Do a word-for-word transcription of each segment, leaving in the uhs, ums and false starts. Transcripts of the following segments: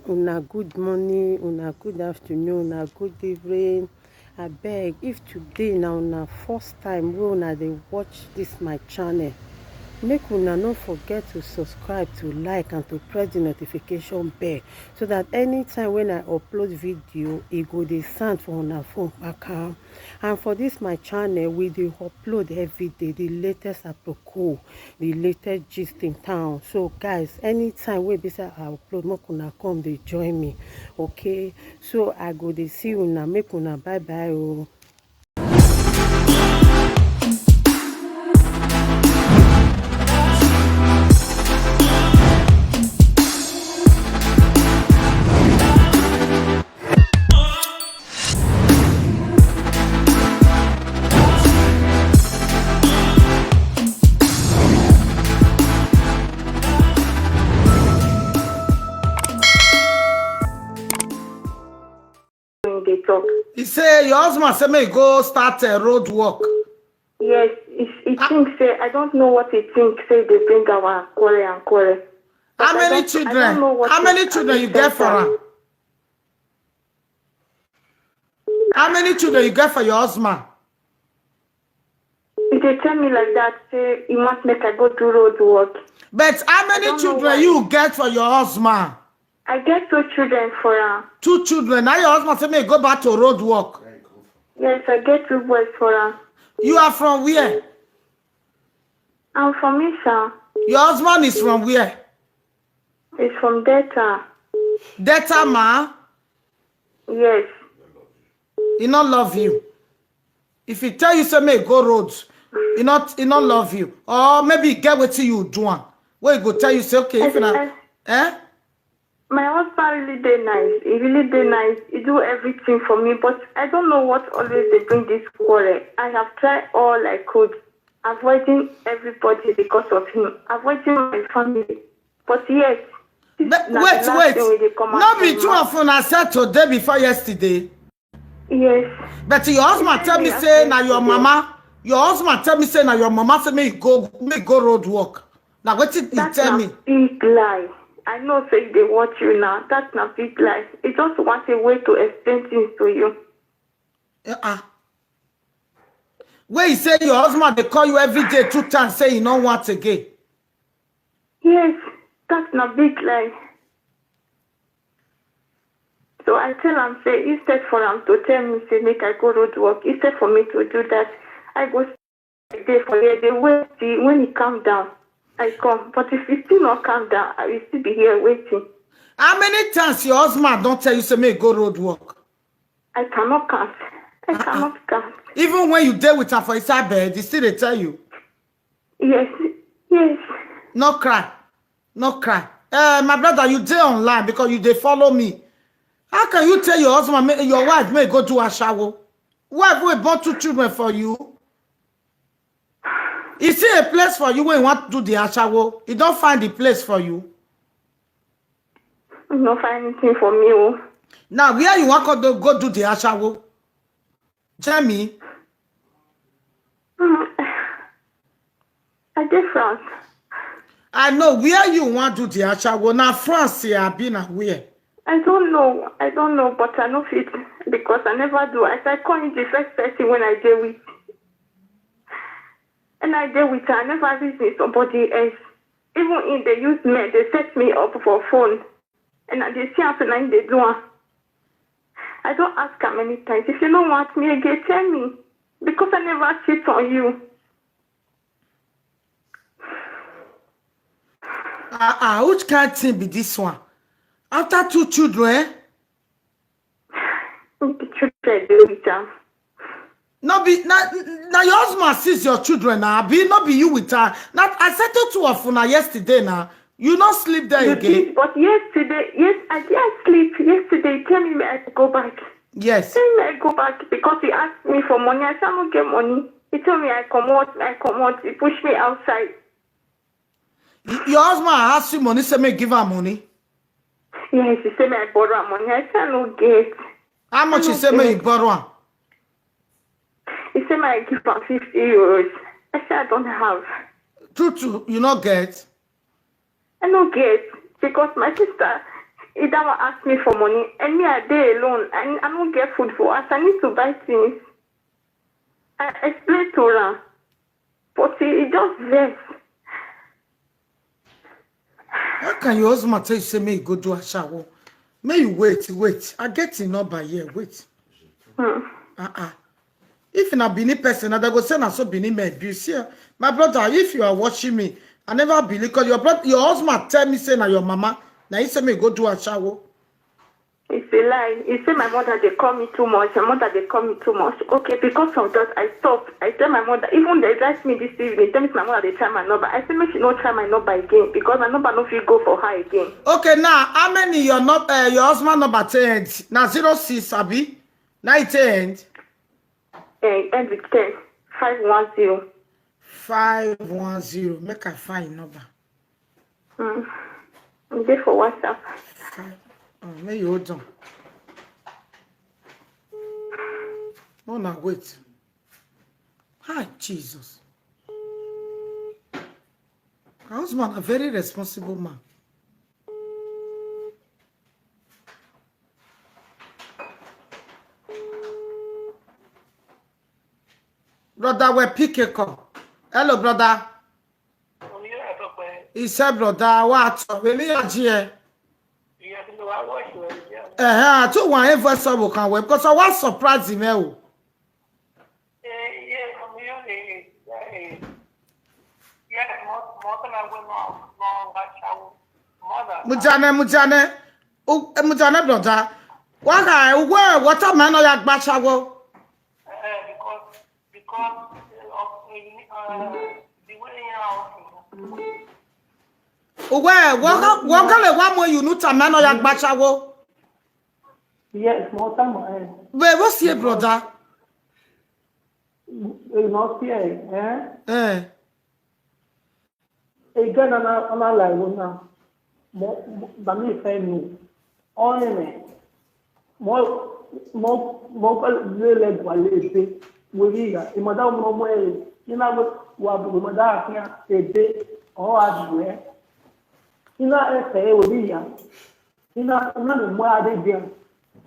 Una good morning, una good afternoon, una good evening. Abeg, if today na una first time wey una dey watch this my channel, make una no forget to subscribe, to like, and to press the notification bell, so that anytime when I upload video, e go dey sound for una phone kpakam. And for this my channel, we dey upload every day the latest aproko, the latest gist in town. So guys, anytime wey be say I upload, make una come dey join me, okay? So I go dey see una, make una bye bye o. Dey talk. He say your husband say make you go start a road work. Yes, he, he think say, I don't know what he think say dey bring our quarrel and quarrel. But How I many don't- I children? don't know what How he- many I children don't you get for tell am? How many children you get for your husband? He dey tell me like that, say he want make I go do road work. But how many don't know children why. you get for your husband? I get two children for am. Two children. Now your husband say make you go back to road work. Yes, I get two boys for am. You are from where? I'm from Isha. Your husband is from where? He's from Delta. Delta ma? Yes. He not love you. If he tell you say make you go road, he not he not love you. Or maybe he get wetin you do am. Where he go tell you say okay, if I- na I- eh? My husband really dey nice. He really dey nice. He do everything for me, but I don't know what always dey bring this quarrel. I have tried all I could, avoiding everybody because of him, avoiding my family. But yes, this But na the wait, last wait. thing wey dey come out No be from two mouth. of una said today before yesterday. Yes. But your husband He tell tell me me say after na your yesterday. mama. Your husband tell me say na your mama say make you go make you go road work. Na wetin he That's tell na me. big lie. I know say they watch you now. That's na big lie. He just want a way to explain things to you. Uh-uh. Where he say your husband they call you every day two times say he no want again. Yes, that's na big lie. So I tell am say instead for am to tell me say make I go road work, instead for me to do that, I go stay for here. They wait till when he calm down, I come. But if he still not calm down, I will still be here waiting. How many times your husband don't tell you say make you go road work? I cannot count. I Uh-uh. cannot count. Even when you dey with her for inside bed, he still dey tell you. Yes, yes. No cry, no cry. Uh, my brother, you dey online because you dey follow me. How can you tell your husband, make, your wife, may go do ashawo? Wife will born two children for you. Is it a place for you when you want to do the ashawo? You don't find the place for you. You no find anything for me, oh. Now, where you want to go, go do the ashawo? Jamie? Mm. I dey France. I know where you want to do the ashawo. Now, France, yeah, I been where? I don't know. I don't know, but I no fit because I never do. As I come in the first person when I dey with. And I dey with her. I never reason somebody else. Even if they use me, they set me up for phone. And I dey see am say na him dey do am. I don ask am many times. If you no want me again, tell me. Because I never cheat on you. Ah, ah, which kind thing be this one? After two children, eh? The children dey with am. No be na na your husband sees your children now. Be no be you with her. Now I settled two of una yesterday now. You not sleep there You again. did, but yesterday, yes, I did sleep. Yesterday, he tell me I go back. Yes. Tell me I go back because he asked me for money. I said I don't get money. He told me I come out, I come out. He pushed me outside. Y- Your husband asked you money, say me give her money. Yes, he said me I borrow am money. I said I no get. How much I he no say me get. you borrow am? He said me I give am fifty euros. I said I don't have. True, true, you not get. I no get because my sister, He that one ask me for money, and me I dey alone. I I no get food for us. I need to buy things. I explain to am, but he, he just vex. How can your husband tell you say make you go do ashawo? May you wait, wait. I get him number here. Wait. Hmm. Uh-uh. If na Benin person, na they go say na so Benin men abuse here. My brother, if you are watching me, I never believe because your brother, your husband tell me say na your mama. Now he say me go do ashawo. It's a lie. He say my mother dey call me too much. My mother dey call me too much. Okay, because of that, I stop. I tell my mother. Even they write me this evening. Tell me my mother dey try my number. I say make she no try my number again because my number no fit go for her again. Okay, now how many your not uh, your husband number ten? Now zero six abi? Now it end. Eh, end with ten. Five one zero. Five one zero. Make I find number. Mm. E dey for WhatsApp. Five. Oh, may you hold on. No, now wait. Hi, Jesus. My husband a very responsible man. Brother, we pick a call. Hello, brother. He said, brother, what? Really, yeah. Eh, two one ever so we can wait because I was surprised him. Eh, Mujane, Mujane, U- eh, Mujane, brother. Waka, uwe, water man, no ya gbachawo. Because because of uh, the way out. Uwe, waka, waka le wa mo yunu tamano ya gbachawo. Yes, more time. Be wo sie, brother. You know, see, eh? Eh. Ega na na na la wo na. Mo ba mi fe nu. Only me. Mo mo mo ka le le gwa le be. Wo ri ya. I ma da mo mo e. Ni na wo wa bu ma da ki ya e be. O a du e. Ni na e fe wo ri ya. Ni na na mo a de dia.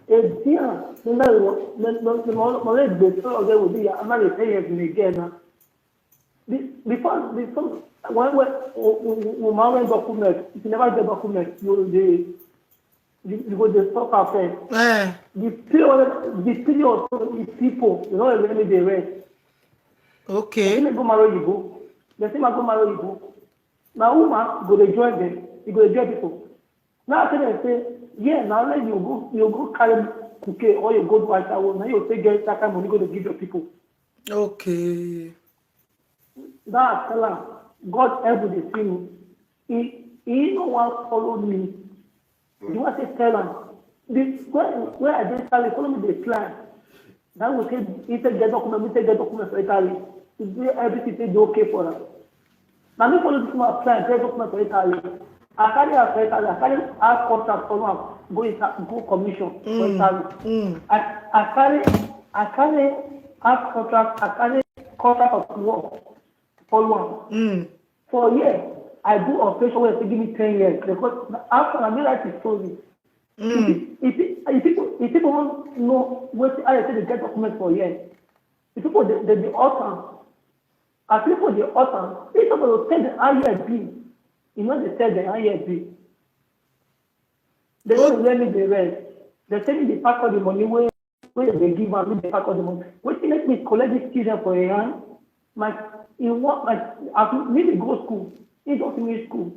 E dia. Ni na wo mo mo mo le gbe so o de wo ri ya. Na le fe ye ni ge na. Be- Before, before, when when woman when document, if you never get document, you dey you, you go dey stop her first. Eh. The period, the period, the people, you know, let me dey rest. They Okay. say go marry you go. They say go marry you go. Now woman go dey join them. You go dey join people. Now I tell them say, yeah, now let you go, you go carry cookie or you go do ashawo. Now you take get that kind of money go to give your people. Okay. That I tell am, God help you dey see me. He he no wan follow me. You wan say tell am. This when when I dey Italy, follow me dey plan. That go say he take get document, me take get document for Italy. He say everything take dey okay for am. Na me follow this man plan get document for Italy. I carry am for Italy. I carry house contract follow am go Ita- go commission for Italy. Mm. I I carry I carry house contract. I carry contract of work follow am. Mm. For here, I do operation where they give me ten years because after I realize the story. Mm. If if if people if people wan know wetin how they take dey get document for here, the people dey dey dey hurt am. As people dey hurt am, if somebody go tell them how here be, e no dey tell them how here be. They no dey let me dey rest. They tell me dey pack all the money wey wey dem dey give am, make dem pack all the money. Wetin make me collect this children for im hand? My e wan my as me dey go school, he don finish school.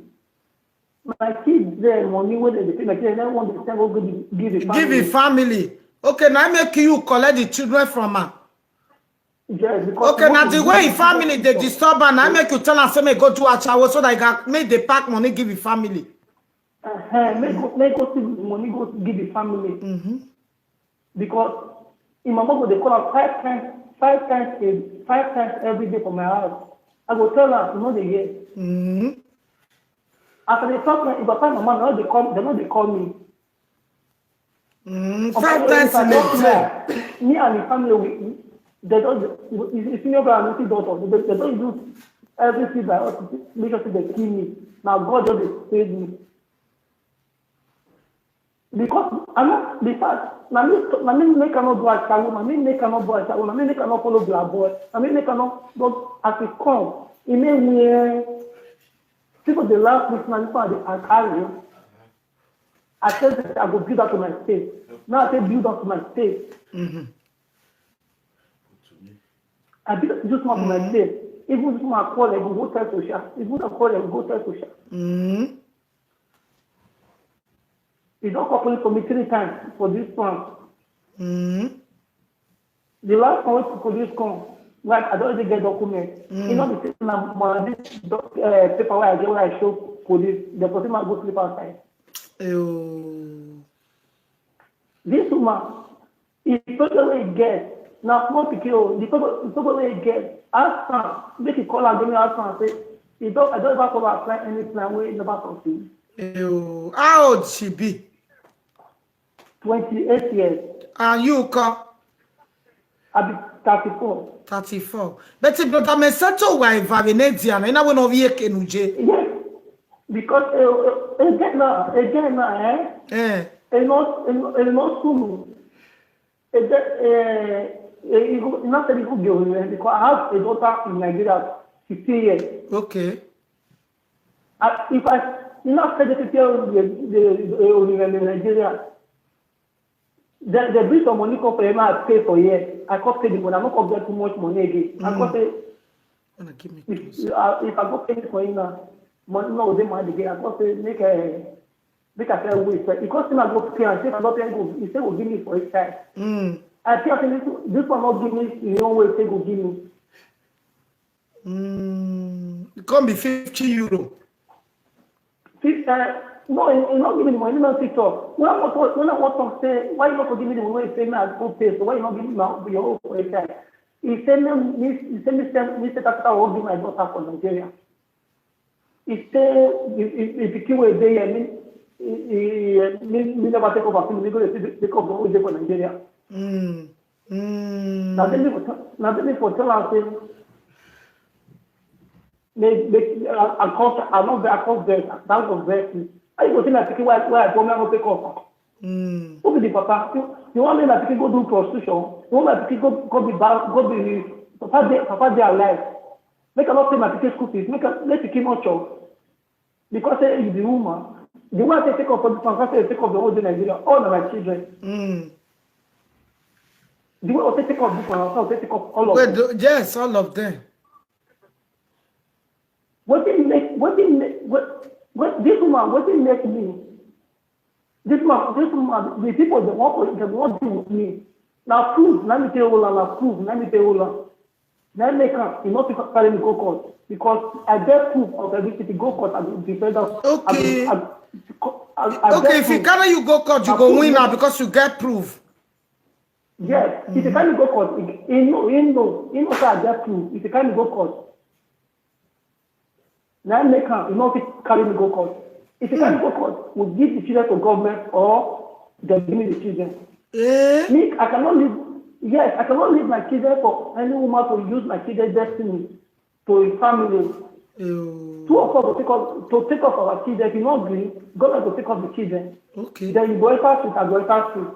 My kids dem money wey dem dey pay my children, dem wan dey send go give the give the family. Give the family. Okay, now make you collect the children from her. Yes, because Okay, now most the of way the his family they disturb and I make you tell her say make go do ashawo so that he can make the pack money give the family. Uh-huh. Make go make go see money go give the family Mm-hmm. because im mama go dey call am five times five times a five times every day for my house. I go tell am, you no dey hear. Mm-hmm. As I dey talk now, if I find mama, dem no dey call dem no dey call me. Mm, Of five course, times if I in talk a day. now, me and the family we we- they don dey- the senior brother no fit doctor they dey- they don do everything by us to make sure say they kill me. Na God just dey save me. Because I know the fact, na me, na me make I no do ashawo, na me make I no do ashawo, na me make I no follow black boy, na me make I no, but as e come, e make me, people dey laugh me, na me dey carry. I tell them, I go build up to my state. Now I say build up to my state. Mm-hmm. I build up this one to my state. Even this one I call, I go go tell social. Even I call, I go go tell social. Mm-hmm. They don't call police for me three times for this one. Mm-hmm. The last one wey police come, like I don't even get document. Mm. You know the thing na my this doc, uh, paper where I get where I show police. The person might go sleep outside. Ew. This woman, e problem wey e get na small pikin o. The problem, the problem wey e get, ask am, make e call am, give me ask am say, e don, I don ever call am apply any plan wey e never succeed. Ew. How old she be? Twenty-eight years. And you come? I be thirty-four. Thirty-four. But if brother Mesato wa evarinedian, ina we no vie kenuje. Yes, because uh, uh, again now, again now, eh? Eh. E no, e no, e no soon. E get, eh, eh, e go, e no say e go get Onire because I have a daughter in Nigeria, fifteen years. Okay. I, if I, e no say the fifteen years the, the, the Onire in Nigeria. They, they bring some money come for him, I pay for here. I can't pay the money. I no come get too much money again. I can't say, Wanna give me if, close. uh, if I go pay it for him now, money no dey my again. I can't say make a, make I tell wait. But because him I go pay and say I no pay go, he say go give me for his side. Mm. I tell him this, this one not give me, he own way say go give me. Mm. It can be fifty euro. Fif- uh, no, he, he not give me the money, he not fit talk. When I want to, when I want to say, why you not give me the money? He say me I go pay, so why you not give me my, your own for his side? He say me, me, he say me send, me say that I will give my daughter for Nigeria. He say if, if, if the pikin wey dey here, me, he, he, me, me never take over, me go dey take over wey dey for Nigeria. Mm. Mm. Na then me for tell, na then me for tell am say, make, make, I, I come, I no vex, I come vex. That was vex me. How you go say my pikin wey, wey I born, me I no take up? Mm. Who be the papa? You, you want make my pikin go do prostitution? You want my pikin go, go be bad, go be, papa dey, papa dey alive. Make I no pay my pikin school fees. Make I, make pikin no chop. Because say you be woman. The way I take up for this one, I say take up the whole day Nigeria. All of my children. Mm. The way I take up this one, I say take up all of Well, them. the- yes, all of them. Wetin make, wetin make, what, what, this woman, wetin make me? This woman, this woman, the people dem want, dem want do with me. Na proof, na me take hold am, na proof, na me take hold am. Na make am, e no fit carry me go court because I get proof of everything. If e go court, I go defend am. Okay. I go, I, I, I Okay, get if he proof. Carry you go court, you I go prove win it. Now because you get proof. Yes, if e carry me go court, e, e know, e know, e know say I get proof. If e carry me go court, na make am, e no fit carry me go court. If e carry me go court, we give the children to government or dem give me the children. Eh? Me, I cannot leave. Yes, I cannot leave my children for any woman to use my children destiny to his family. Ew. Two of us go take up, to take up our children. If you no gree, government go take up the children. Okay. Then you go enter street, I go enter street.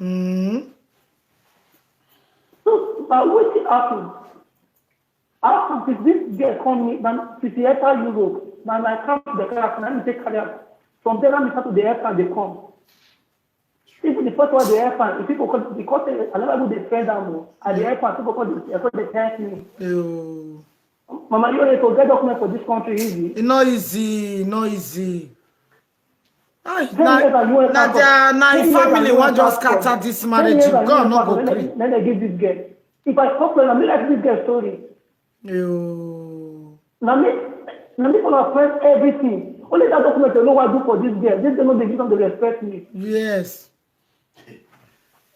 Mm. So, but wetin happen? After this, this girl come me, na since he enter Europe, na my camp the class, na me take carry am. From there, na me start to dey help am dey come. Even the first one dey help am, if people come, because say I never go dey friend am o, I dey help am, people come dey, come dey thank me. Ew. Mama, you to get document for this country easy. E no easy, e no easy. Ay, Ten na, years and you na help their, am. na Ten him years and family you wan help just am. Scatter this Ten marriage. years You and God you no help go am. Then gree. I, then I give this girl. If I talk to her, I like this girl story. Ew. Na me, na me for my friend everything. Only that document I know what I do for this girl. This girl no dey give am the respect me. Yes.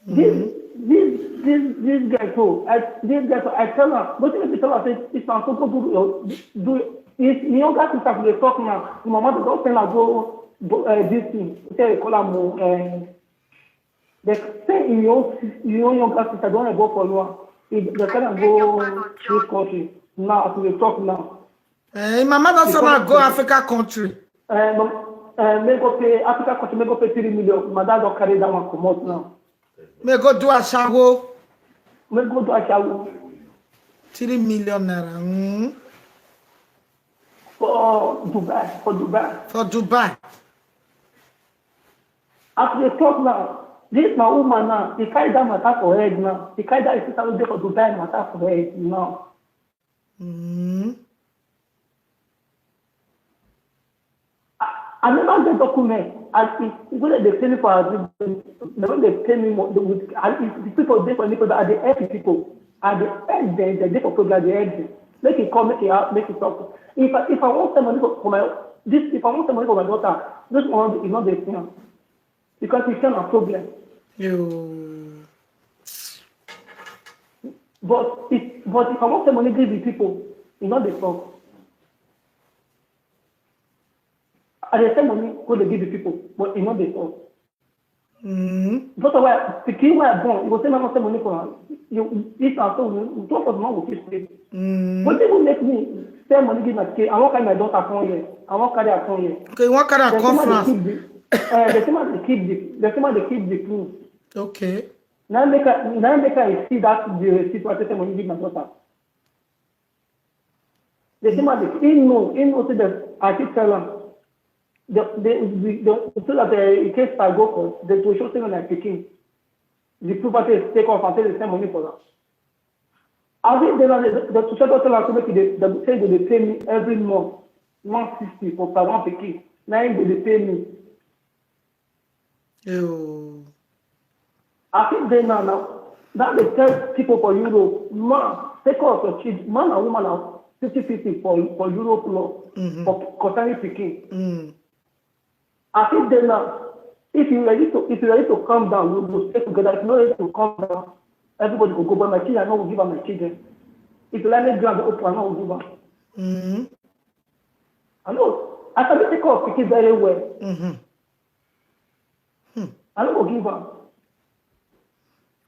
This, this, this, this guy too. I, this guy too. I tell her. Wetin make me tell her say if na so go do, do. If the younger sister dey talk now, the mama dey don tell her go, go uh, this thing. Tell her call am o. Uh, they say in your, in your younger sister don go for you. If they tell am go this country now, as we dey talk now. Eh, him mama don send am go Africa country. Uh, uh, make go pay Africa country, make go pay three million. My dad don carry that one comot now. Make go do ashawo. Make go do ashawo. Three million naira. Mm. For Dubai, for Dubai. For Dubai. As they talk now, this my woman now, he carry that matter for head now. He carry that sister wey dey for Dubai matter for head now. Mm. I, I never get document. I, it, it go dey pay me for agreement. They no dey pay me more. They, with, I, it, the people dey for me, but I dey help the people. I dey help them. They dey for program. They help them. Make it come. Make it out. Make it talk. If I, if I want some money for, for my this, if I want some money for my daughter, this one is not the thing because it's not a problem. You. But if but if I want some money give the people, it's not the talk. I dey send money go dey give the people, but e no dey come. Mm. Because of why pikin wey I born, you go say na no send money for am. You if na so, you talk of no go fit pay. Mm. Wetin go make me send money give my pikin? I wan carry my daughter come here. I wan carry her come here. Okay, you wan carry am Dem say come make France. Dem keep the, uh, dem say make dem keep the, dem say make dem keep the pikin. Okay. Na make I na make I see that the receipt wey I take send money give my daughter. Dem say make dem, he know, he know say that I fit tell am. The the the, the so that uh, in case I go for, dem to show say na my pikin. The property is take off and say dem send money for am. I think they the the to tell am say make dem say dem dey pay me every month one sixty for per one pikin. Na im dem dey pay me. You. I think they now now that they tell people for Europe, man, take care of your children, man and woman are fifty fifty for for Europe law Mhm. for concerning pikin. Mm. I think they now, if you ready to if you ready to come down, we will stay together. If you no ready to come down, everybody go go. But my children, I no go give am my children. If you like me ground open, I no go give am. Mm. I know I sabi take care of pikin very well. Mm-hmm. I no go give am.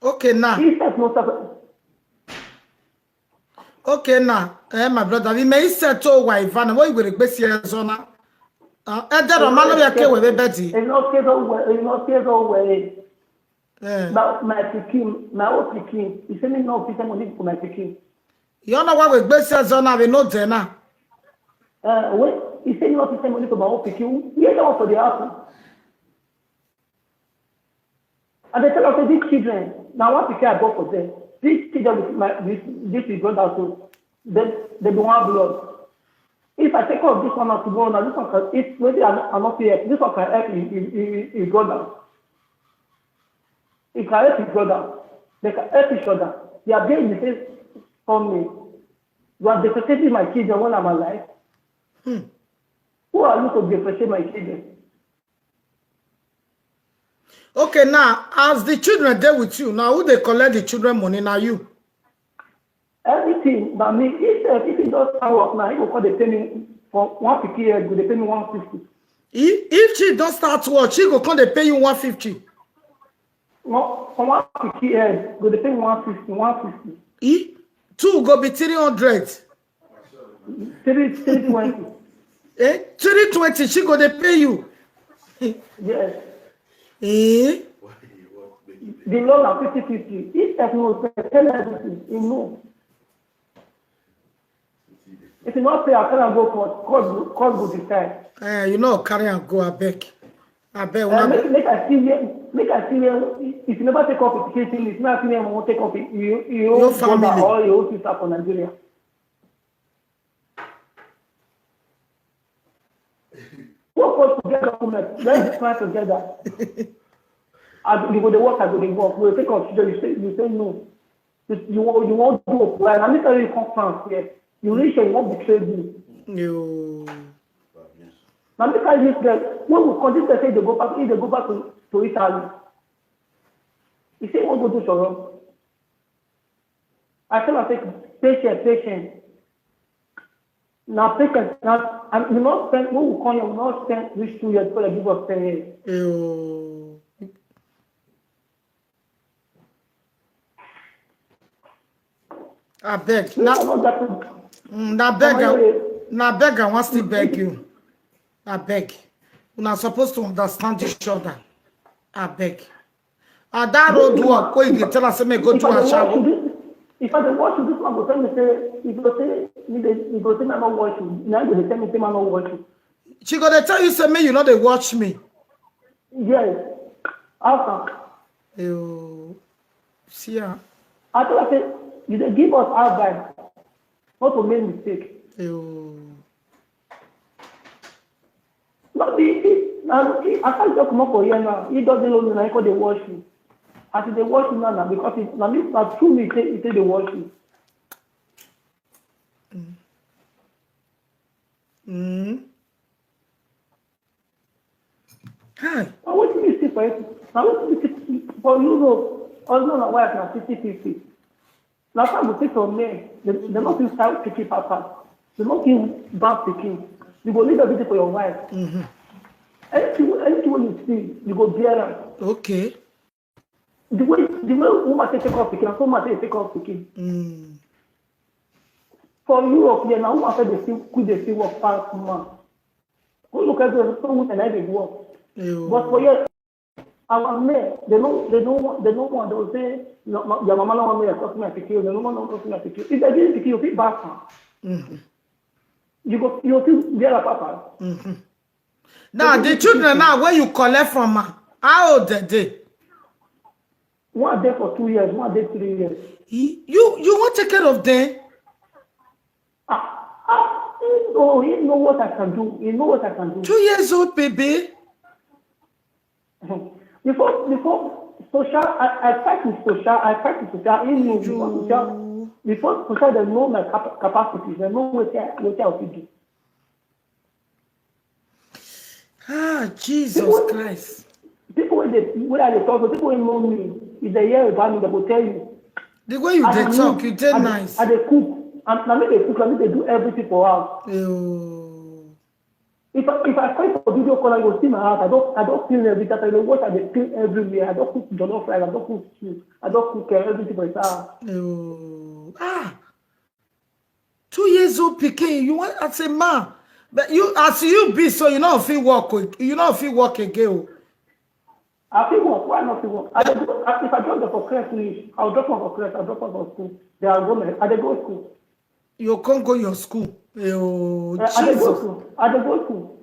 Okay now. He sef no suffer. Okay now. Eh, my brother, we may set to why Ivana. What you will be here, Zona? Uh, eh, that man we are with Betty. He no stay so well. He no stay so well. Eh. But my pikin, my own pikin, he say me no fit send money for my pikin. You know what we be here, Zona? We know there now. Uh, wait, he say me no fit send money for my own pikin. Where that one for the happen? And they tell us say these children, now what pikin I bought for them? These children with my this this is brother so they they be one blood. If I take care of this one now tomorrow, now this one can if maybe I no I no fit help, this one can help his his his his brother. He can help his brother. They can help each other. They are there in the same family. You are depreciating my children when I'm alive. Hmm. Who are you to depreciate my children? Okay, now as the children there with you, now who they collect the children money? Now you. Everything na me. If uh, if he just start work now, he go come dey pay me for one pikin head, go dey pay me one fifty. If, if she don't start work, she go come dey pay you one fifty. One for one pikin head, go dey pay me one fifty, one fifty. E two go be three hundred. Three three twenty. Eh? Three twenty, she go dey pay you. Yes. Eh? The law na fifty fifty. If person no pay, tell everything. He know. If you no pay, I tell am go court. Court go court go decide. Eh, you know, carry and go, I beg. I beg. Uh, make, make I see where make I see where if you never take off the case, if not see where I won't take off your your Your own brother family. Or your own sister for Nigeria. Work us together, women. Let's try together. As you go to work, I go to work. We take our children. You say you say no. You you won't you won't do it. Well, I need to come France here. You reach here, you won't betray me. You. Now make I use them. When we come, this person they go back. If they go back to, to Italy, he say he won't go do Soro. I tell am say patient, patient. Now patient. Now and we not spend. When we come here, we not spend reach two years before they give us ten years. You. I beg. Now Na, I know that. mm, na beg. I- Na beg. I want to beg you. Abeg, una suppose to understand each other. Abeg. And that road work wey you dey tell us say make go do ashawo. If I dey watch you, this man go tell me say, he go say, he dey, he go say, "I no watch you." Now he go dey tell me say, "I no watch you." She go dey tell you say make you no dey watch me. Yes. How come? You see am. I tell her say, you dey give us advice not to make mistake. You No be he, na he, I can't just comot for here now. He just dey lonely now, he come dey watch you. As he dey watch you now, na because he, na me, na through me, he take, he take dey watch you. Mm. Hi. Na wetin you see for it? Na wetin you see for Europe? Husband and wife na fifty fifty. Na some go see some men, they, they no fit style pikin papa. They no fit bath pikin. You go leave everything for your wife. Mm-hmm. Anything, anything wey you see, you go bear am. Okay. The way, the way woman take take care of pikin, na so man take take care of pikin. Mm. For Europe here, na woman fit dey see, quick dey see work pass man. Go look at the so women na dey work. You But for here, our men, they no, they no want, they no want. They will say, "No, no, your mama no want me to talk to my pikin. They no want to talk to my pikin." If they give pikin, you fit bath am. Mm-hmm. You go, you fit bear am papa. Mm-hmm. Now the children now wey you collect from her, how old dem dey? One dey for two years, one dey three years. You you, you wan take care of them? Ah, ah, he know, he know what I can do. He know what I can do. Two years old baby. Before, before social, I, I fight with social, I fight with social. He know before social, before social, they know my capa- capacity. They know what I, what I fit do. Ah, Jesus People- Christ. People wey dey, wey I dey talk to, people wey know me, if they hear about me, they go tell you. The way you I dey dey talk, cook, you dey I dey- nice. I dey cook. And na me dey cook, na me dey do everything for house. Oh. If I, if I fight for video call, I go see my house. I don't, I don't clean everything. I dey watch, I dey clean everywhere. I don't cook jollof rice. I don't cook stew. I don't cook uh, everything for his house. Oh. Ah. Two years old pikin, you want as a man. But you as you be so you no fit work o. You no fit work again o. I fit work. Why not fit work? I dey go, I- if I drop them for class finish, I'll drop one for class. I'll drop one for school. They are go. I dey go school. You can't go your school. Oh, Uh, I dey go Jesus. school. I dey go school.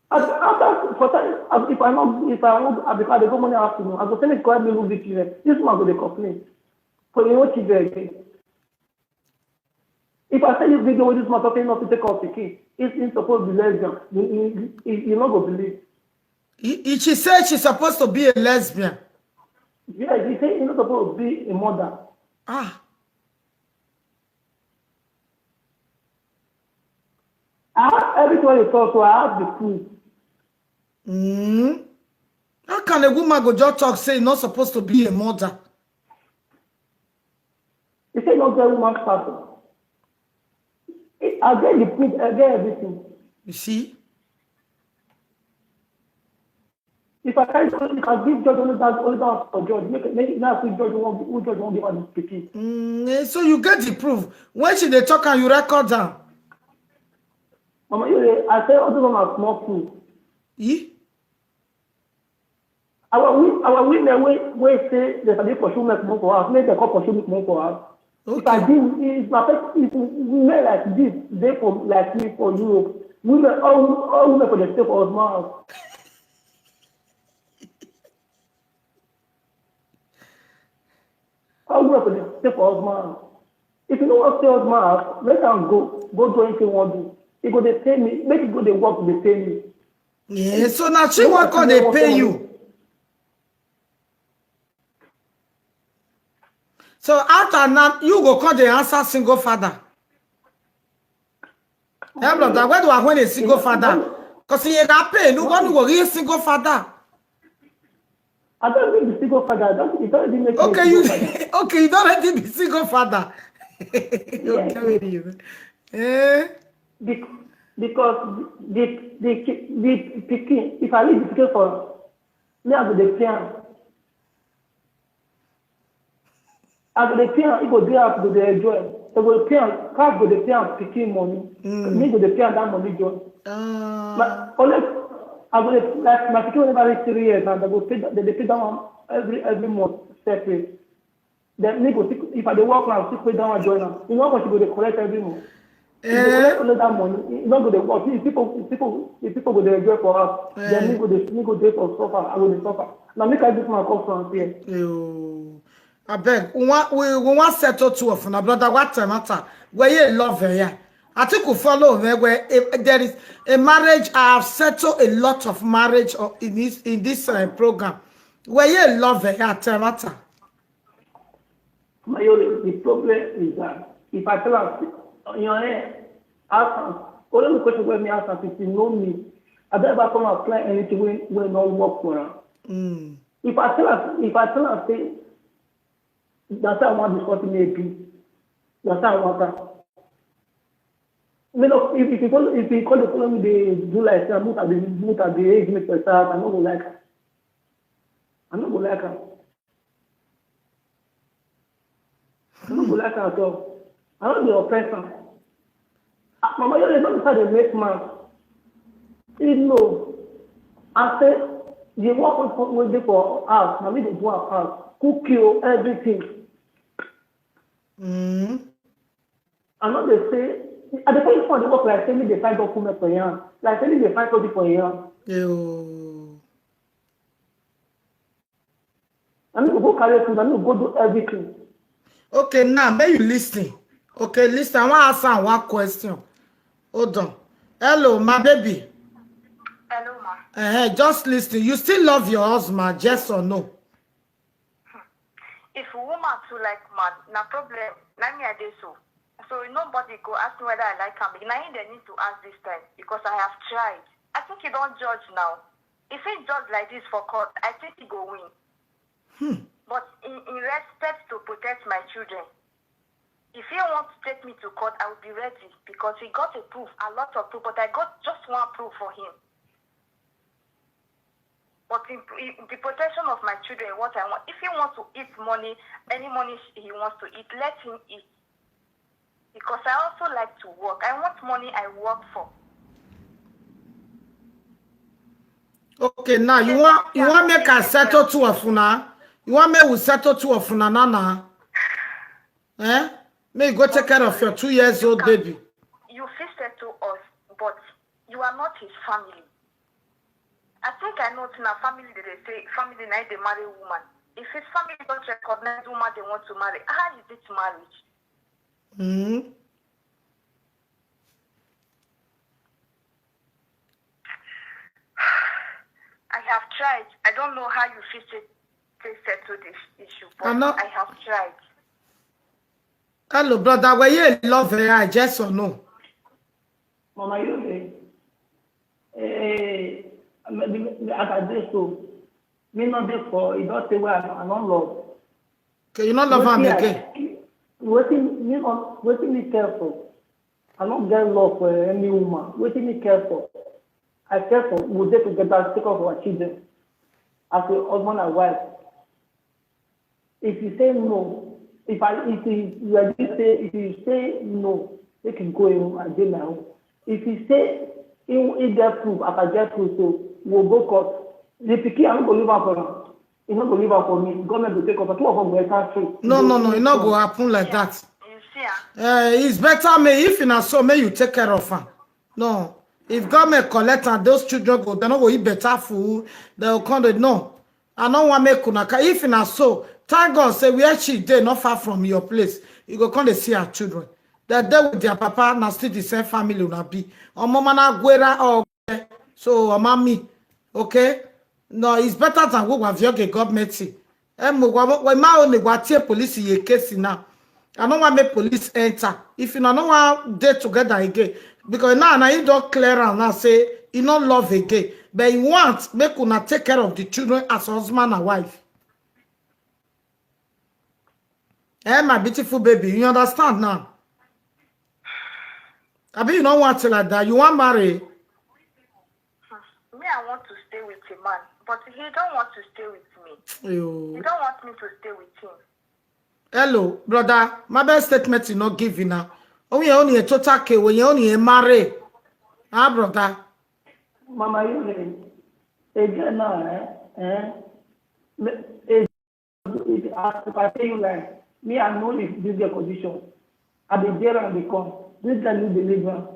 I, after for time, I- if I not, if I want, I, because I dey go morning afternoon, I go finish go help me look the children. This man go dey complain. For you know children again. If I say this video with this man talking not to take off the key, it's it's supposed to be lesbian. You, you, you, you not go believe. He, he- she said she's supposed to be a lesbian. Yes, he say he's not supposed to be a mother. Ah. I have everything wey he talk, so I have the proof. Mm. How can a woman go just talk say you're not supposed to be a mother? He say no get woman status. I get the proof, I get everything. You see? If I can't, if I give judge only that, only that for judge, make make now see judge who who judge won't give her this pikin. Mm, eh, so you get the proof. When she dey talk and you record am. Mama, you dey- I say all those one are small proof. Yi? Our wo- our women wey wey say they sabi pursue men comot for house, make dem come pursue me comot for house. If I Okay. give, if my person, if men like this dey for like me for Europe, women all all women for dey stay for husband house. All women for dey stay for husband house. If you no wan stay husband house, let am go go do anything you wan do. E go dey pay me, make e go dey work dey pay me. Yeah, so now she wan come dey pay you. So after now, you go come dey answer single father. Hey, brother, where do I want a single father? Because you got pain, no one will real single father. I don't need the single father. I don't, it don't even make me Okay, a you single father. okay, you don't let him be single father. Okay, with you. Eh? Bec- because the the ki- the pikin, if I leave the pikin for me, I go dey pay am. I go dey pay am. He go dey house, go dey enjoy. They go pay am, card go dey pay am pikin money. Mm. Me go dey pay am that money join. Uh, My only I go dey like my pikin never reach three years and they go pay they dey pay that one every every month separate. Then me go still, if I dey work now, still pay that one join am. You know what you go dey collect every month. If you eh, collect only that money, you no go dey work. If people if people if people go dey enjoy for house, then me eh, go dey me go dey for suffer. I go dey suffer. Now make I do my customers here. oh. I beg. We want we, we want settle two of una brother. What matter? Where you love her? Yeah. I think we follow her where if there is a marriage. I have settled a lot of marriage uh, in this in this uh, program. Where you love her? Yeah, tell matter. My only the problem is that if I tell her on your hair, ask her. Only the question when me ask her if you know me, I don't ever come apply anything when when not work for her. Mm. If I tell her, if I tell her say that's how I want this person may be, that's how I want her. I mean, look, if if you call if you call the follow me, they do like say I move at the move at the age make for start. I no go like her. I no go like her. I no go like her at all. I no dey oppress am. Ah, Mama Yole no be say I dey make mouth. You know, I say the work wey for wey dey for house, na me dey do am pass. Cook you everything. Mm. I no dey say I dey tell you say I dey work like say me dey find document for yam, like say me dey find something for yam. Yo. I no go go carry food, I no go go do everything. Okay, now may you listen. Okay, listen. I want to ask her one question. Hold on. Hello, my baby. Hello, ma. Uh, just listen. You still love your husband, yes or no? If woman too like man, na problem. Na me I dey so. So nobody go ask me whether I like him. Na him they need to ask this time because I have tried. I think he don't judge now. If he judge like this for court, I think he go win. Hmm. But in, in respect to protect my children, if he wants to take me to court, I will be ready because he got a proof, a lot of proof, but I got just one proof for him. But in, in the protection of my children, what I want, if he wants to eat money, any money he wants to eat, let him eat. Because I also like to work. I want money I work for. Okay, now you want you want make I settle two of una. You want me we settle two of una now now. Eh? May you go take care of your two years old baby. You fit settle us, but you are not his family. I think I know na family that they say family na dey marry woman. If his family don't recognize woman they want to marry, how is it marriage? Mm. I have tried. I don't know how you fit take, take settle this issue, but I know- I have tried. Hello, brother. Were you in love with her? Yes or no? Mama Yole, eh, as I dey so, me no dey for, e don tey wey I no- I no love. Okay, you not love him Wetin I- again. Wetin me no- wetin me care for? I no get love for any woman. Wetin me care for? I care for we dey together, take care of our children as a husband and wife. If you say no, if I if you you agree say if you say no, make you go home and dey my own. If you say he he get proof, as I get proof, so we go go court. The pikin I no go leave am for am. He no go leave am for me. Government go take over. Two of us go enter straight. No, no, no, it not go happen like that. You see, ah, Uh, it's better me if you not so may you take care of her. No, if government collect and those children go, they no go eat better food. They will come. They, no, I don't want make una. Ca- If you not so, thank God say where she dey not far from your place. You go come to see her children. They dey with their papa, na still the same family una be. Or mama na gwera or so or mommy. Okay? No, it's better than we have your government thing. Em, we we ma only what here police ye case now. I don't want make police enter. If you no want dey together again, because now now you don't clear and now say you no love again, but you want make una take care of the children as husband and wife. Eh, my beautiful baby, you understand now? I mean, you don't want it like that. You want marry? Me, I want to stay with a man, but he don't want to stay with me. He You. don't want me to stay with him. Hello, brother. My best statement is not giving now. Only only a total K when you only a marry. Ah, brother. Mama, you again now, eh? Eh? Me- eh, if I tell you like me, I know this this girl condition. I be there and they come. This girl need deliverance.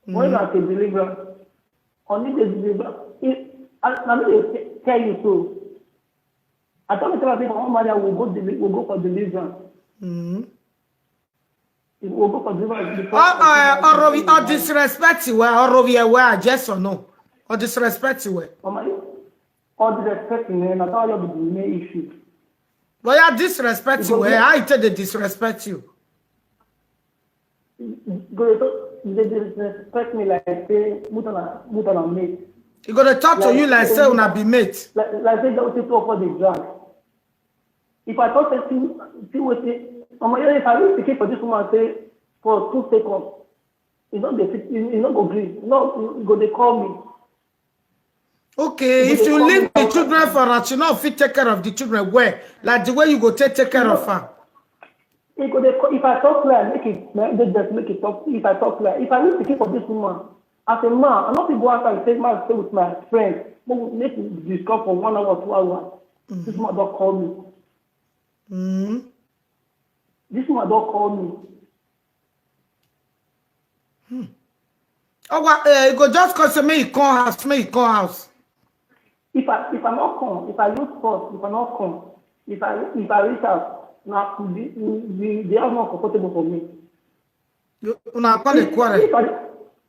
When you are to deliverance, only the deliverance. If I, I know they tell you so. I tell myself, I say, for one mother, we go deli- we go for deliverance. Mm. We go for deliverance. Oh, uh, or, or disrespect you, well, or yes or no, or disrespect you, well. Mama, you all the respect in here, that's all you be the main issue. But yeah, disrespect you, well. I tell they disrespect you. Go to they disrespect me like say mutana mutana mate. He gonna talk to you like say una be mate. Like like say don't take up for the drag. If I talk say see see what say, Mama, if I reach the for this woman say for two seconds, you know they you know go green. No, you go they call me. Okay, if you leave the children for us, you know, fit take care of the children well, like the way you go take take care of her. He go dey co- if I talk clear, make it na- they just make it talk. If I talk clear, if I need to keep for this woman, as a man, I not fit go outside and say man stay with my friend. Make we make we discuss for one hour, two hours. This woman don't call me. Mm. This woman don't call me. Oh, what? Uh, you go just cause me, you come house, me, you come house. If I if I not come, if I use force, if I not come, if I if I reach out, now the the the house not comfortable for me. You una come dey quarrel. If I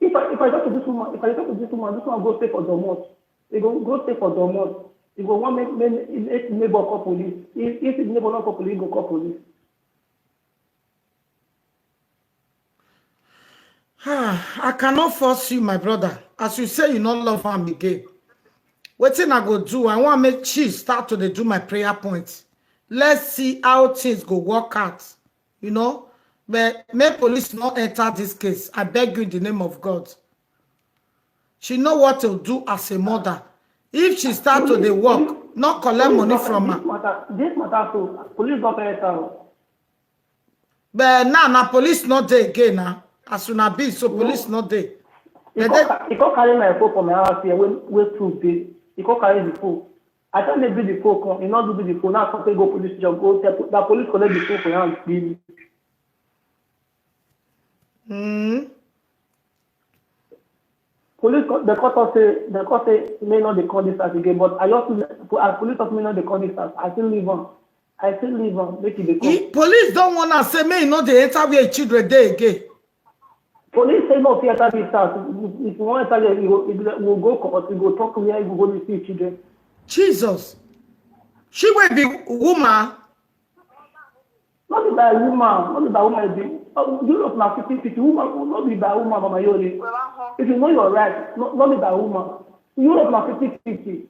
if I if I talk to this woman, if I talk to this woman, this woman go stay for Domot. He go go stay for Domot. He go want make make make neighbor call police. If if the neighbor not call police, he go call police. Ah, I cannot force you, my brother. As you say, you no love am again. Wetin I go do? I wan make she start to dey do my prayer point. Let's see how things go work out. You know, but make police no enter this case. I beg you in the name of God. She know what to do as a mother. If she start to dey work, not collect money from This her. Matter, this matter, so police don't pay her. But now, na police not dey again now. As soon as be so, police not dey. He come ca- he come carry my phone from my house here. When when proof dey, he come carry the phone. I tell me bring the phone come. He not do the phone. Now I come go police station. Go tell po- that police collect the phone for hand. Give me. Mm. Police co- they call us say they call say may not dey call this house again. But I just as police of me not dey call this house. I still leave on. I still leave on. Make it dey call. If police don't wanna say me, you know, they enter where children dey again. Police say no fit enter this house. If if you wan enter there, you go you go go court, you go talk where you go go dey see children. Jesus. She will be woman. No be by woman, no be by woman e be. Oh, Europe na fifty fifty. Woman no be by woman, Mama Yori. If you know your right, no, no be by woman. Europe na fifty fifty. Woman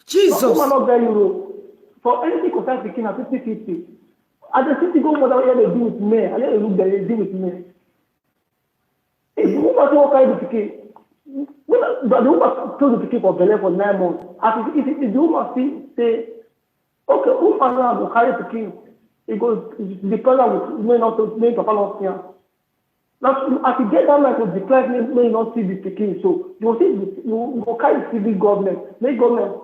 Jesus. No get Europe. For anything concern pikin na fifty fifty. As the city go mother, where they do with men, and they look there, they do with men. If the woman say what carry the pikin, when the the woman told the pikin for belle for nine months, as if if if the woman still say, okay, woman now go carry pikin, e go the problem with men not to men papa not see am. Now as you get that man to declare men men not see the pikin, so you go see the, you you go carry civil government, make government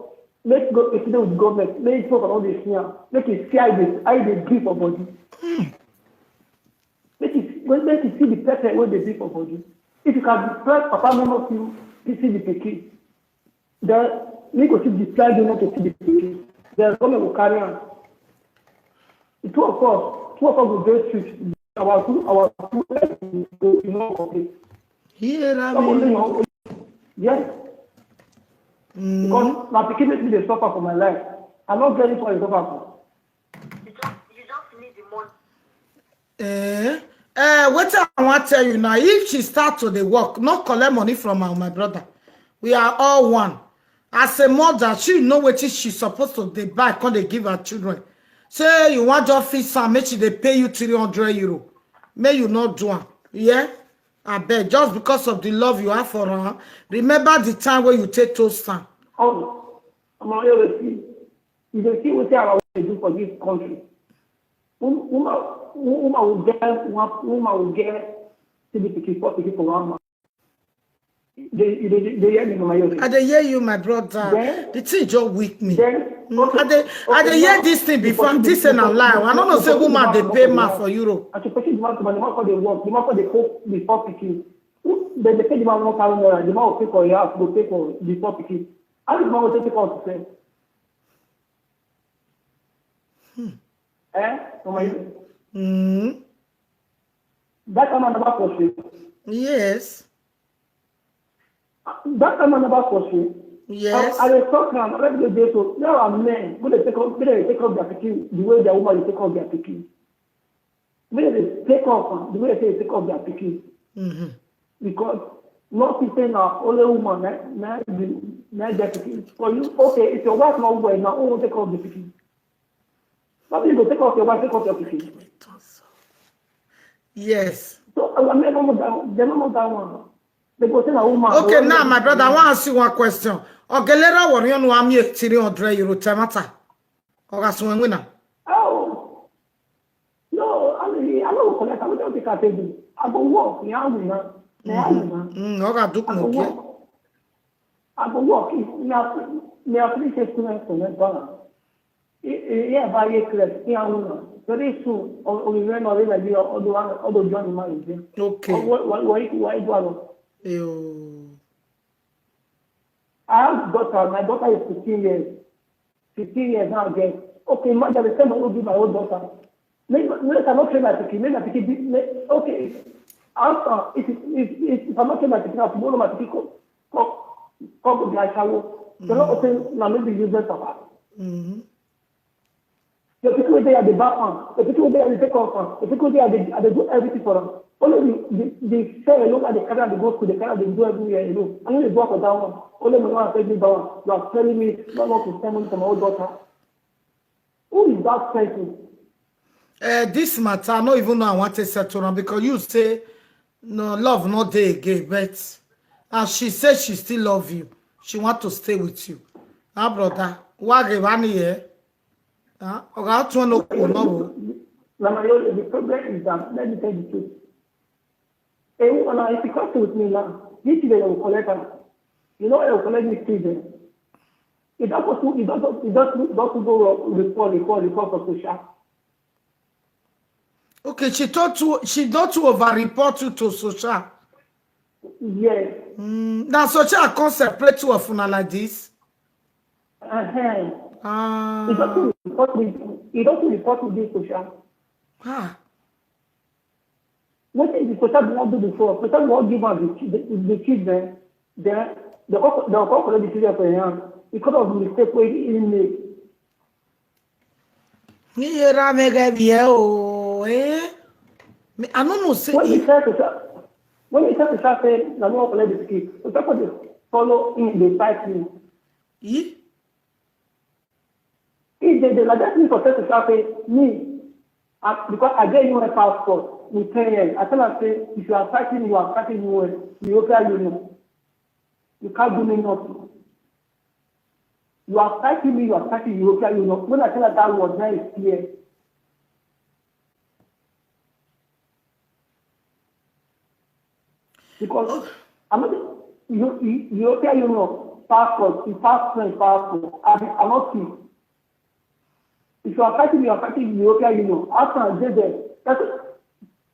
make go consider with government, make people for all dey see am, make e see how e dey how e dey gree for body. Make it when make it see the pepper wey dey be for body. If you can declare papa no no feel pity the pikin, then me go still declare you not to see the pikin. Then government go carry am. The two of us, two of us go dey street. Our two our two head go you know okay. Here I Somebody mean. know yes. Because na pikin make me dey suffer for my life. I no get anything I dey suffer for. You just you just need the money. Eh, eh, what I want to tell you now, if she start to the work, not collect money from her, my brother. We are all one. As a mother, she know what she's supposed to they buy, can they give her children. Say you want your fees and make she they pay you three hundred euro. May you not do am. Yeah? I bet just because of the love you have for her. Remember the time when you take toast time. Oh, I'm not here with you. You dey see wetin our women dey do for this country. Wom-, woman, wo-, woman will get one, woman will get three pikin, four pikin for one man. They, they, they, they hear me, Mama Yori. I dey hear you, my brother. Then, The thing just weak me. Then, Mm, okay, I dey, I okay, dey hear now, this thing you before. pursue the This thing na person, lie. I no know say woman dey pay man for Europe. And to pursue the man to man, the man for the work, the man for the cook, the four pikin. Who, they, they pay the man one thousand naira, the man will pay for your house, go pay for the four pikin. How the man will take care of himself? Hmm. Eh? Mama Yori. Mm. That time I never pursue. Yes. That time I never pursue. Yes. I, I dey talk now, let me dey so. There are men, go dey take up, go dey take up their pikin the way their woman dey take up their pikin. Go dey take up am the way they take up their pikin. Mm-hmm. Because not to say na only woman na, na the, na get pikin. For you, okay, if your wife not well, na who take up the pikin? Not you go take up your wife, take up your pikin. Yes. So, I mean, they don't know that, they don't know that one. They go say na woman. Okay, now, my brother, I want to ask you one question. Ogelera wori onu ami three hundred euro temata. Oga sun enwe na. Oh. No, I mean, I don't collect, I don't take a table. I go work, you know, you know. Mm, oga duk I go no work. I go work. If me, I, me, I finish a student for my brother. Yeah, buy a class, yeah, I know. Very soon, or, or we run already like the other one, other John married. Okay. Why, why, why, why do I know? Yo. I have daughter. My daughter is fifteen years. Fifteen years now, again. Okay, imagine the same will be my own daughter. Make, make I not train my pikin. Make my pikin be, make, okay. After, if, if, if, if I not train my pikin, tomorrow my pikin come, come, come go be ashawo. They not open, na maybe useless papa. Mm-hmm. The people wey dey at the back farm, the people wey dey at the take off farm, the people wey dey at the, at the do everything for am. Only the, the, the fair alone, at the carry am dey go school, the carry am dey do everywhere alone. I no dey do am for that one. Only my one take me that one. You are telling me not want to spend money for my own daughter. Who is that person? Uh, this matter, I no even know I want to settle am because you say no love no dey again, but as she say she still love you, she want to stay with you. Ah, brother, why give money here? Huh? Oga, tun no cool, no. Now, my, the problem is that, let me tell you the truth. Hey, when I, if you come with me now, this is where you collect am. You know, you collect me too, then. It doesn't, it doesn't, it doesn't, doesn't go wrong. Report, report, report for social. Okay, she told to, she don't to over report you to social. Yes. Mm, now social come separate two of una like this. Uh-huh. Ah. It doesn't report me. It doesn't report me this social. Ah. What is the social not do before? Social not give us the, the, the children. Then the co-, the co-, collect the children for your hand. Because of the mistake where he made. Ni yera mega biye o, eh? Me, I no know say When he try to sa-, when he try to sa-, say, "Na no collect the pikin," so people dey follow him, dey fight him. Yi? He dey, dey like that thing for try to sa-, say, "Me, I, because I get U N passport in ten years." I tell am say, "If you are fighting me, you are fighting me well. You okay, you know. You can't do me nothing." You are fighting me, you are fighting European Union. When I tell her that word, now it's fear. Because I'm not, you, you, European Union passport, you pass French passport. I, I'm not free. If you are fighting me, you are fighting European Union. After I did that, that's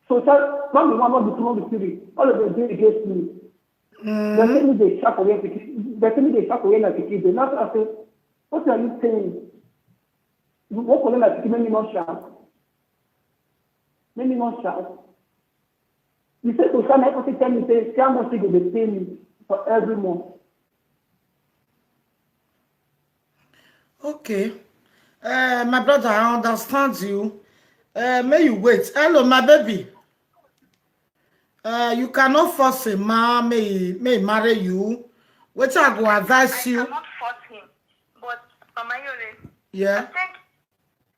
social, not the one, not the two, not the three. All of them dey against me. They say me dey shout for where pikin, they say me dey shout for where my pikin dey. Now I say, "What are you saying? You won't collect my pikin, make me not shout. Make me not shout." You say to shout, my person tell me, say, "See how much you go dey pay me for every month." Okay. Uh, my brother, I understand you. Uh, may you wait. Hello, my baby. Uh, you cannot force a man, may, may marry you. Wetin I go advise I you? Cannot force him. But, Mama Yore, yeah, I think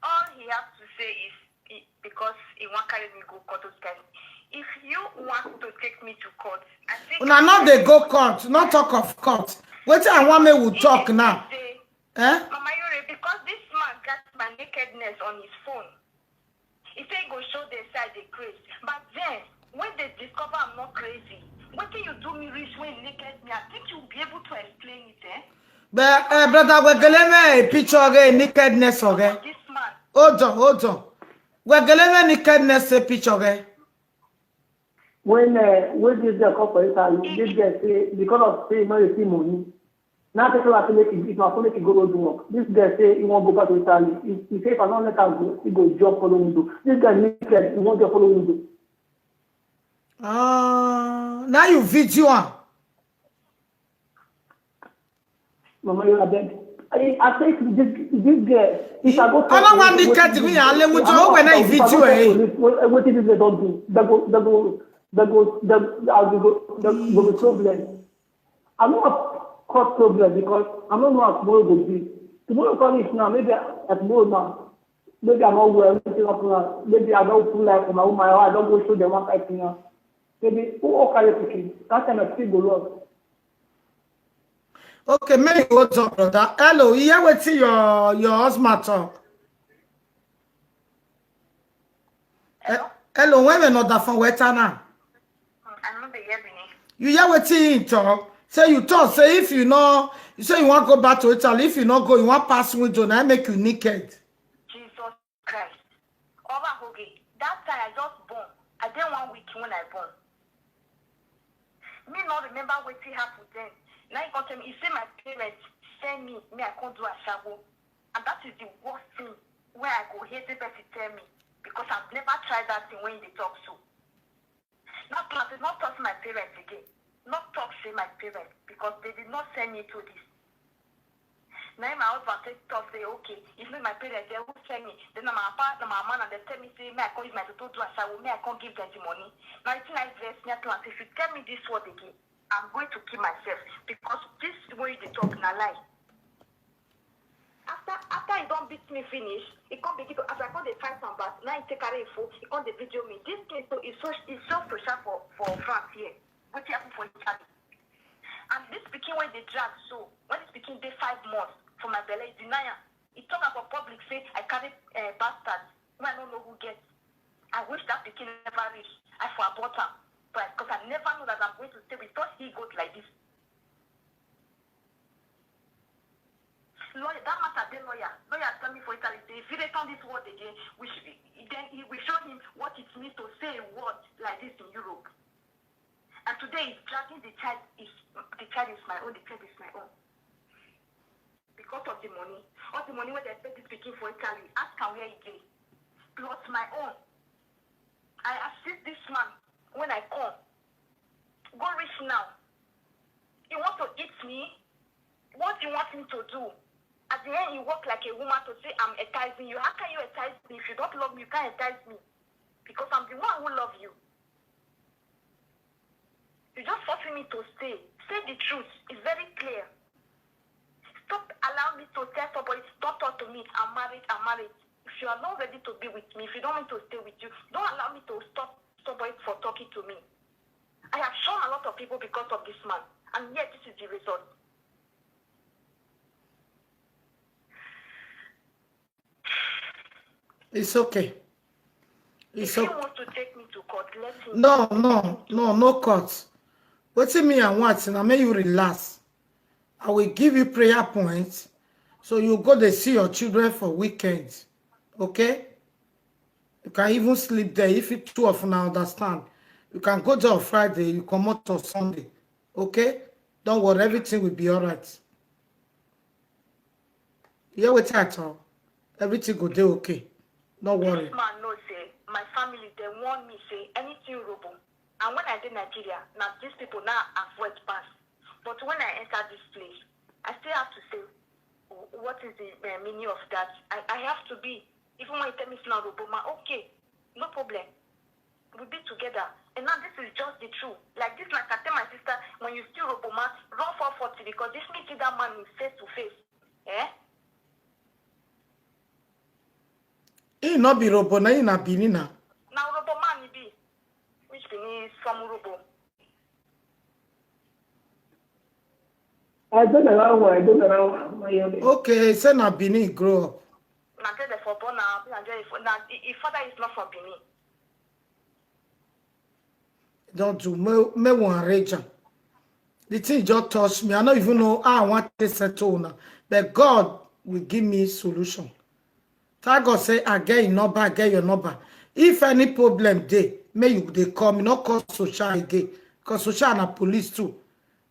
all he has to say is, he, because he wan carry me go court those kind. If you want to take me to court, I think Una no dey go court, no talk of court. Wetin I want make we talk now. Eh? Mama Yore, because this man got my nakedness on his phone. He say he go show the side dey craze. But then, when they discover I'm not crazy, wetin you do me reach when naked me? I think you'll be able to explain it, eh? But uh, brother, we're gonna make a picture again, nakedness again. This man, Hold on, hold on. We're gonna make nakedness a picture again. When uh, when this girl come for Italy, this girl say because of say no dey see money. Now people are make it, if I make it go road work. This girl say he won't go back to Italy. He, he say if I don't let her go, he go jump follow window. This girl naked, he won't jump follow window. Uh, now you video am. Mama, you are beg. I, I say this this girl. If I go I don't want the cat to be a little joke when I video, eh? What did they don't do? They go they go they go they go they go they go be problem. I no wan cause problem because I no know how tomorrow go be. Tomorrow come reach now, maybe I tomorrow now, maybe I no well, everything happen now. Maybe I don open life for my woman, or I don go show them one kind thing now. Maybe who all carry pikin? That time I still go lost. Okay, make you hold on, brother. Hello, you hear wetin your your husband talk? Eh, hello, when we not that phone, wait now. I no dey hear me. You hear wetin he talk? Say you talk, say if you no, you say you want go back to Italy, if you no go, you want pass window, now make you naked. Jesus Christ. Oba Hoge, that time I just born. I dey one week when I born. Me no remember wetin happen then. Now you come tell me, you say my parents send me, me I come do ashawo. And that is the worst thing where I go hear the person tell me because I've never tried that thing when they talk so. Not planted, not trust my parents again. Not talk say my parents because they did not send me to this. Now my husband take talk say, okay, if not my parents, they who send me. Then na my papa, na my man, and they tell me say, me I can't use my toto do ashawo, me I can't give them the money. Now it's nice dress, me I tell am say, if you tell me this word again, I'm going to kill myself because this way they talk na lie. After after he don't beat me finish, he come begin to as I come dey fight am back. Now he take carry info, he come dey video me. This thing so is so is so social for for France here. Wetin happen for Italy? And this pikin wey dey drag so, when this pikin dey five months for my belle, he deny am. He talk am for public say I carry uh, bastard wey I no know who get. I wish that pikin never reach. I for abort am, but because I never know that I'm going to stay with such he goat like this. Lawyer, that matter dey lawyer. Lawyer tell me for Italy say if he dey turn this word again, we should, then he will show him what it means to say a word like this in Europe. And today he's dragging the child is the child is my own, the child is my own. Because of the money, all the money wey dey pay this pikin for Italy, ask am where he dey. Plus my own. I assist this man when I come. Go reach now. You want to eat me? What do you want me to do? At the end, you walk like a woman to say, I'm enticing you. How can you entice me? If you don't love me, you can't entice me. Because I'm the one who love you. You just forcing me to stay. Say the truth. It's very clear. Stop allowing me to tell somebody, don't talk to me. I'm married, I'm married. If you are not ready to be with me, if you don't want me to stay with you, don't allow me to stop somebody for talking to me. I have shown a lot of people because of this man, and yet this is the result. It's okay. If It's he okay. Wants to take me to court, let him. No, no, no, no court. Wetin me I want na make you relax. I will give you prayer points, so you go dey see your children for weekend. Okay? You can even sleep there if you two of una understand. You can go there on Friday, you comot on Sunday. Okay? Don't worry, everything will be all right. You hear wetin I talk? Everything go dey okay. No worry. This man know say my family they warn me say anything robo. And when I did Nigeria, now these people now avoid pass. But when I enter this place, I still have to say, "Wh- what is the uh, meaning of that?" I, I have to be. Even when you tell me it's not robo, ma okay, no problem. We be together. And now this is just the truth. Like this, like I tell my sister, when you see robo man, run for forty because this meeting that man is face to face. Eh? He no be robo, na he na Benin na. Now robo man he be, which Benin is from robo. I don't know how I don't know how my own. Okay, say na Benin grow up. Na there dem for born am, na there him fo-, na, him, him father is not from Benin. Don't do me, me one region. The thing just touch me. I don't even know how I want to settle now. But God will give me solution. Thank God say I get your number, I get your number. If any problem dey, may you dey call me, not call social again. Because social na police too.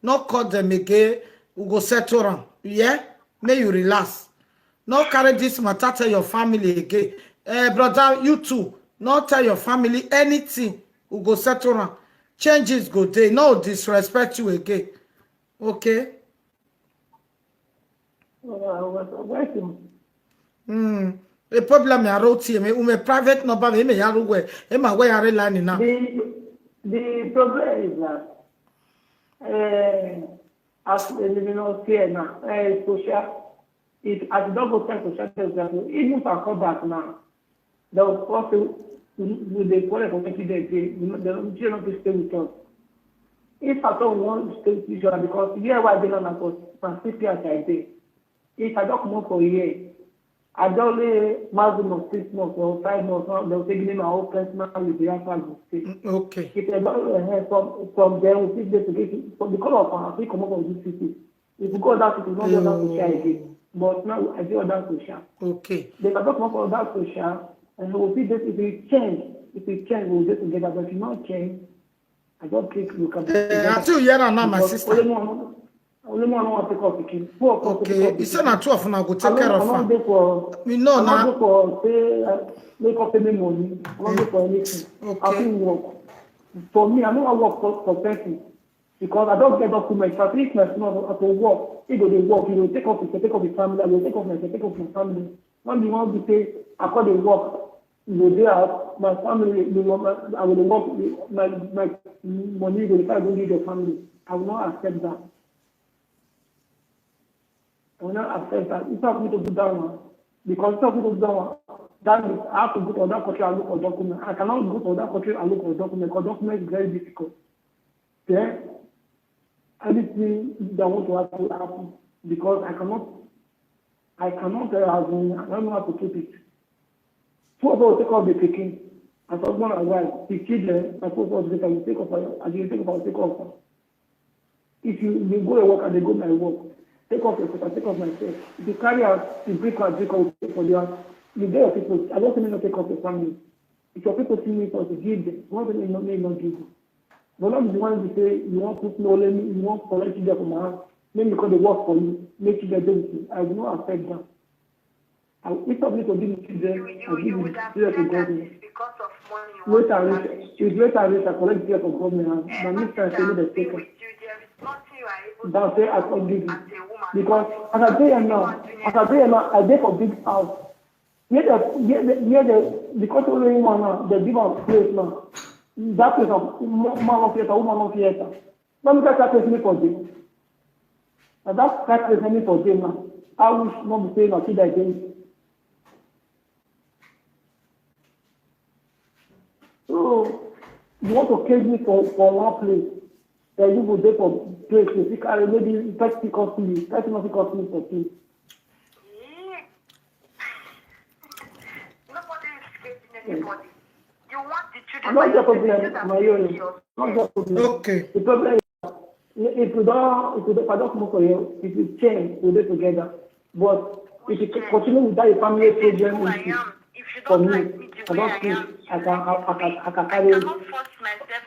Not call them again. We go settle around. Yeah? May you relax. No carry this matter tell your family again. Eh, brother, you too. No tell your family anything. We go settle around. Changes go dey. No disrespect you again. Okay? Well, I was waiting. Hmm. The problem I wrote here, me, me private number, me, me, ya ruwe, me, ma we are line now. The, the problem is that uh, as you know, here now, uh, social, it as you don't go tell social, even if I come back now, they will force you to, to the quarter for twenty days. They, you know, they don't, you don't stay with us. If I don't want to stay with each other, because here why they don't have us, my C P S I did. If I don't come up for a year, I don't lay maximum of six months or five months, now they'll take me my own personal with the answer to stay. Okay. If I don't uh, from from there, we fit get to get from the color of our free come up of this city. If we go down to not go down to share again. But now I feel down to share. Okay. They can talk about that to share, and we fit get if we change. If we change, we'll get together. But if not change, I don't think we can. Eh, until you hear now, my Because sister. Only one, only one want to take off again. Who want to Okay. take off He said again? na two of una go I take care don't, of I don't am. go for. We know I now. don't go for say uh, make up any money. I don't go for anything. I Okay. feel work. For me, I don't want work for, for person because I don't get documents. I think my son I go work. He go dey work. He go take off his take off his family. I go take off my take off my family. When you want to say I call the work, you go dey out. My family, you want my, I will work. My my money go dey go give your family. I will not accept that. I will not accept that. It's not going to do that one. Because it's not going to do that one. That means I have to go to other country and look for document. I cannot go to other country and look for document because document is very difficult. Then anything that want to happen will happen because I cannot, I cannot uh, as in, I don't know how to keep it. Two of us take off the pikin as husband and wife, the children, and two of us take off, take off, as you take off, take off. If you you go your work and they go my work, take off your sister, take off myself. If you carry out, you break out, break out for the house. You get your people. I don't think you take off your family. If your people see me for to give them, what do you not may not give them? But not the one you say you want put no let me, you want collect them from my house. Make me call the work for you, make you get them. I will not accept that. I will, if I need to give the children, I give the children to government. Later, later, if later, later, collect them from government. And my mister say, let them take it. That say I can't give it. Because as I dey here now, as I dey here now, I dey for big house. Where the, where the, where the, because only one now, they give am place now. That place of man of theater, woman of theater. Let me tell you, me for day. And that that place me for day now. I wish not be saying I should again. So you want to cage me for, for one place. Then you go there for place to see carry maybe thirty company, thirty nothing company for two. Nobody is scared in anybody. You want the children. I don't get problem, my own. I don't get problem. Okay. The problem is if you don't if you don't if I don't come for you, if you change, we do together. But if you continue with that family problem issue, for me, I don't think I can I, I can I can carry it.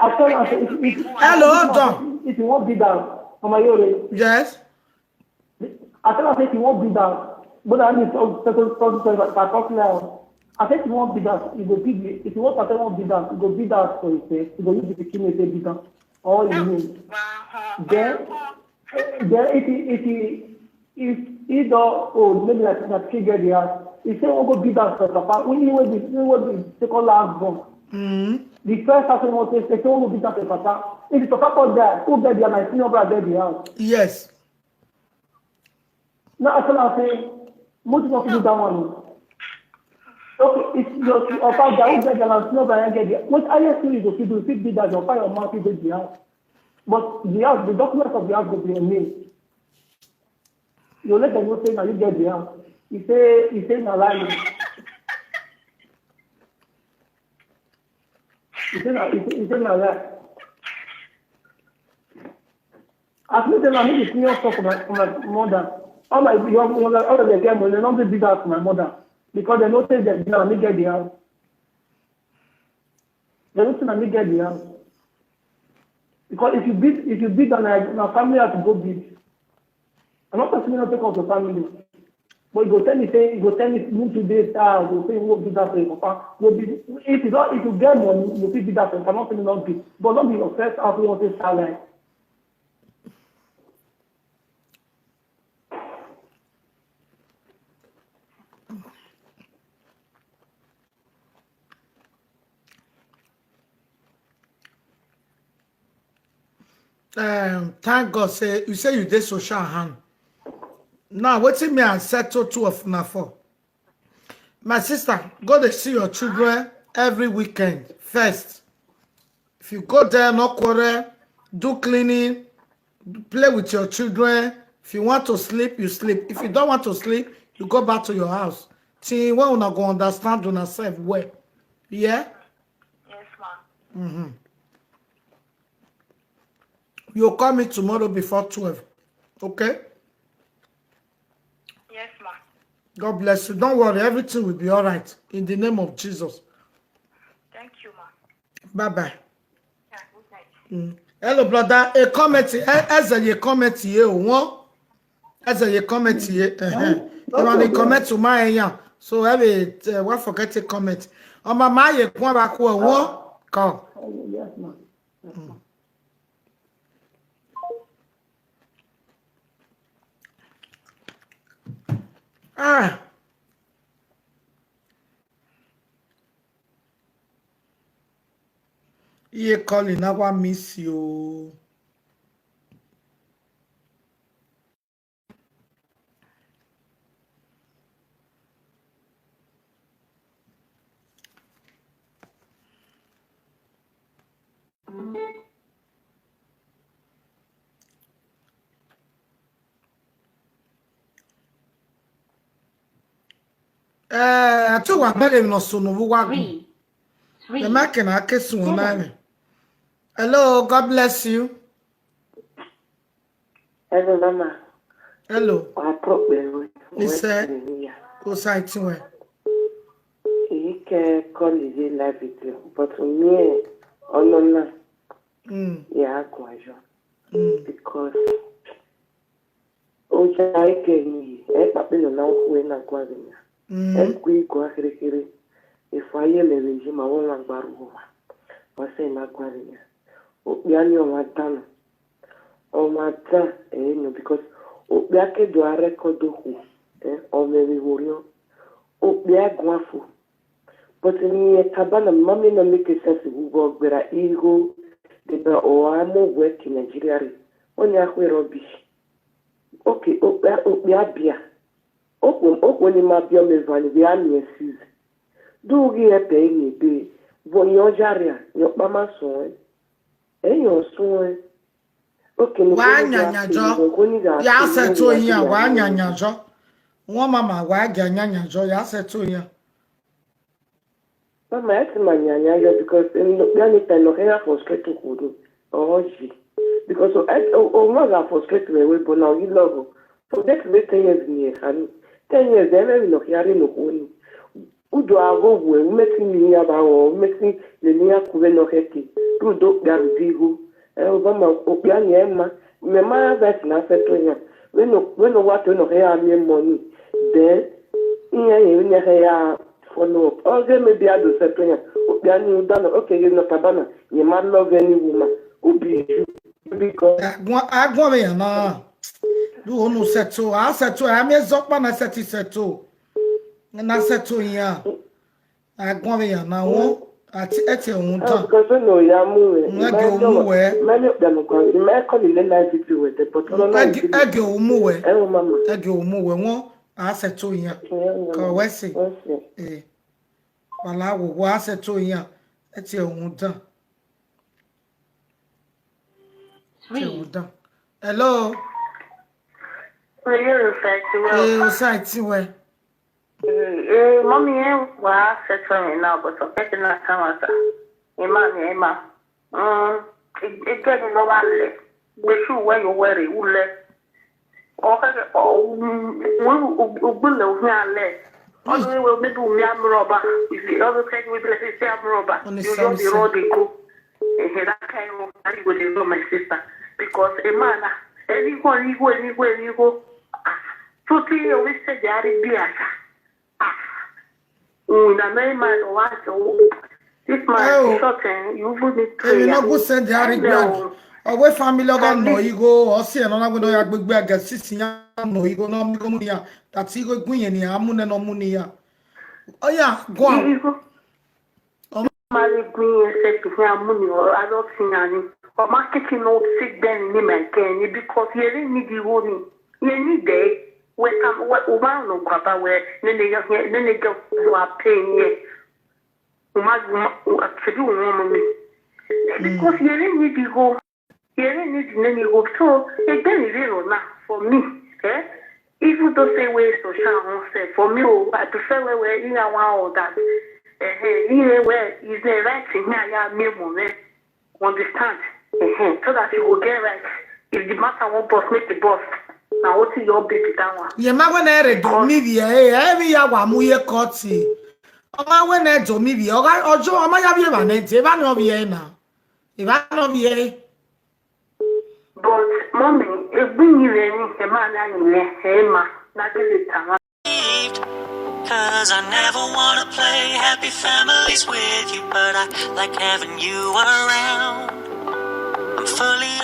As long as if, if, Hello, hold on. If you want be that, for my own, Yes. I tell her say she won't be that. But I mean, so so so so so I talk now. I said she won't be that. It go be the- if you want to say won't be that, it go be that for yourself. It go use the king say be that. All you know. Then then if he if he if he don't oh maybe like that kid get the house. He say won't go be that for papa. Only way the only way the second last born. Mm. The first person won't say say won't go be that for papa. If the papa come die, who get the house? My senior brother get the house. Yes. Now I tell her say, most people do that one. Okay, if your your father who get the land, no buy get the. What highest thing you go fit do, fit be that your father or mother fit get the house. But the house, the documents of the house go be your name. You let them know say now you get the house. You say you say na lie. He say na, he say, he say na lie. As me tell am, make the senior talk for my, for my mother. All my young mother, all of them get money, they don't do big house for my mother. Because they know say that now me get the house. They don't say na me get the house. Because if you beat, if you beat, na, na family have to go beat. I'm not talking about take off the family. But you go tell me, say, you go tell me, move to this, ah, you go say, you go do that for your papa. You be, if you don't, if you get money, you fit do that for your papa, not say not be. But not be your first house, you want to start like. Um, thank God say you say you dey social hand. Now, wetin me and settle two of una for? My sister, go dey see your children every weekend first. If you go there, no quarrel, do cleaning, play with your children. If you want to sleep, you sleep. If you don't want to sleep, you go back to your house. Till when una go understand una self well. Yeah? Yes, ma'am. You call me tomorrow before twelve. Okay? Yes, ma'am. God bless you. Don't worry. Everything will be all right. In the name of Jesus. Thank you, ma'am. Bye bye. Yeah, good night. Hello, brother. A comment. Ezeye comment here. One. Ezeye comment here. Uh-huh. You want to comment to my yeah. So I will uh, what forget a comment. On my my one back one. Call. Yes, ma'am. Ah. Iye calling, I want miss you. Eh, atu wa bere no so no wa gu. The market na kesu na me. Hello, God bless you. Hello, Mama. Hello. Wa problem. He said, go side to where. He can call his live video, but me, oh no, no, Mm, yeah, I go ajo mm. Because oja eke ni e papi no na oku e na gwa ni. Mm, E ku igwa kere kere. If I am a regime, I won't like baru. What's in that gwa ni? Okpi ani ọnwa dan. Ọnwa dan, eh, no, because okpi ake do a record okwu, eh, ọmọ eri woriọ. Okpi agun afo. But ni e taba na mami na make sense gugo gbera igo de ba o amo work in Nigeria re. Oni akwe rubbish. Okay, okpi, okpi abia. Okwo, okwo ni ma bia me vani bi ami excuse. Do gi e pe ni be. Bo yo jaria, yo pa ma so e. E yo so e. Okay, no. Wa nyanya jo. Ya se to yin, wa nyanya jo. Won mama wa ga nyanya jo, ya se to yin. Mama, e ti ma nyanya yo because in the any time no can frustrate to kudu. Oh, ji. Because o o o ma ga frustrate we we but now you love. For that we ten years ni e kani. Ten years e me no yare no ko ni. Udo ago we meti ni ya ba o meti le ni ya ku we no heke. Udo ya bi go. E o ba ma o ya ni e ma. Me ma that na se to ya. We no we no wa to no he a mi money. Then ihe ya enye ha ya follow up. Oge maybe I do settle ya. Obi ani udana, okay, you not abana. You might love any woman. Who be you? Because Agwa agwa me ya na. Do onu settle. I settle. I me zokpa na settle settle. Na settle ya. Agwa me ya na wo. Ati ete un oh, ta. Because no ya mu we. Nga ge omu we. Many of them go. You might call in the night if you were there, but no night. Age age omu we. Eh, mama. Age omu we won. I settle ya. Ka we si. Eh. Wala wo wo I settle ya. Ete un ta. Ete un ta. Hello. So you reflect well. Eh, o side we. Eh, mommy, eh, wa settle me now, but I'm getting that time out. Emma, Emma. Mm, again, you know what? Make sure where you wear it, you let. Okay, oh, we will be looking at less. Only will maybe we are rubber. If you ever take me, let's say I'm rubber. You don't be road go. And that kind of thing with you, my sister. Because a man, anywhere you go, anywhere you go. Totally, always say they are in the ah. Mm, the man, man, what? This man, short, eh? You will need prayer. Ebi na gu send ya ri gbag. Owe family oga no igo, o si eno na gbe no ya gbegbe aga sisi ya no igo no mi go mu ya. That igo gun yen ni amu ne no mu ni ya. Oya, go on. Igo. Marry gun yen se to ya mu ni o, I don't think any. O ma kiki no sick then ni me ken because ye ni di wo ni. Ye ni de. We can, we, we no go about we, ne ne yo, ne ne go wa pain ye. Uma, uma, sebi uma mami. Because you really need to go. You really need to go. So again, you know now for me, eh? Even though say we social say for me, oh, I prefer where we in our all that. Eh, eh, in a way is the right thing. Yeah, yeah, me more. Understand? Eh, eh, so that you will get right. If the matter won't bust, make the bust. Now what is your baby that one? Ye ma we na re do mi bi e, e mi ya wa mu ye koti. O ma we na do mi bi. O ga ojo o ma ya bi e ba na je ba no bi e na. E ba no bi e. But mommy, e bi ni re ni e ma na ni e e ma na de le ta. Cause I never wanna play happy families with you, but I like having you around. I'm fully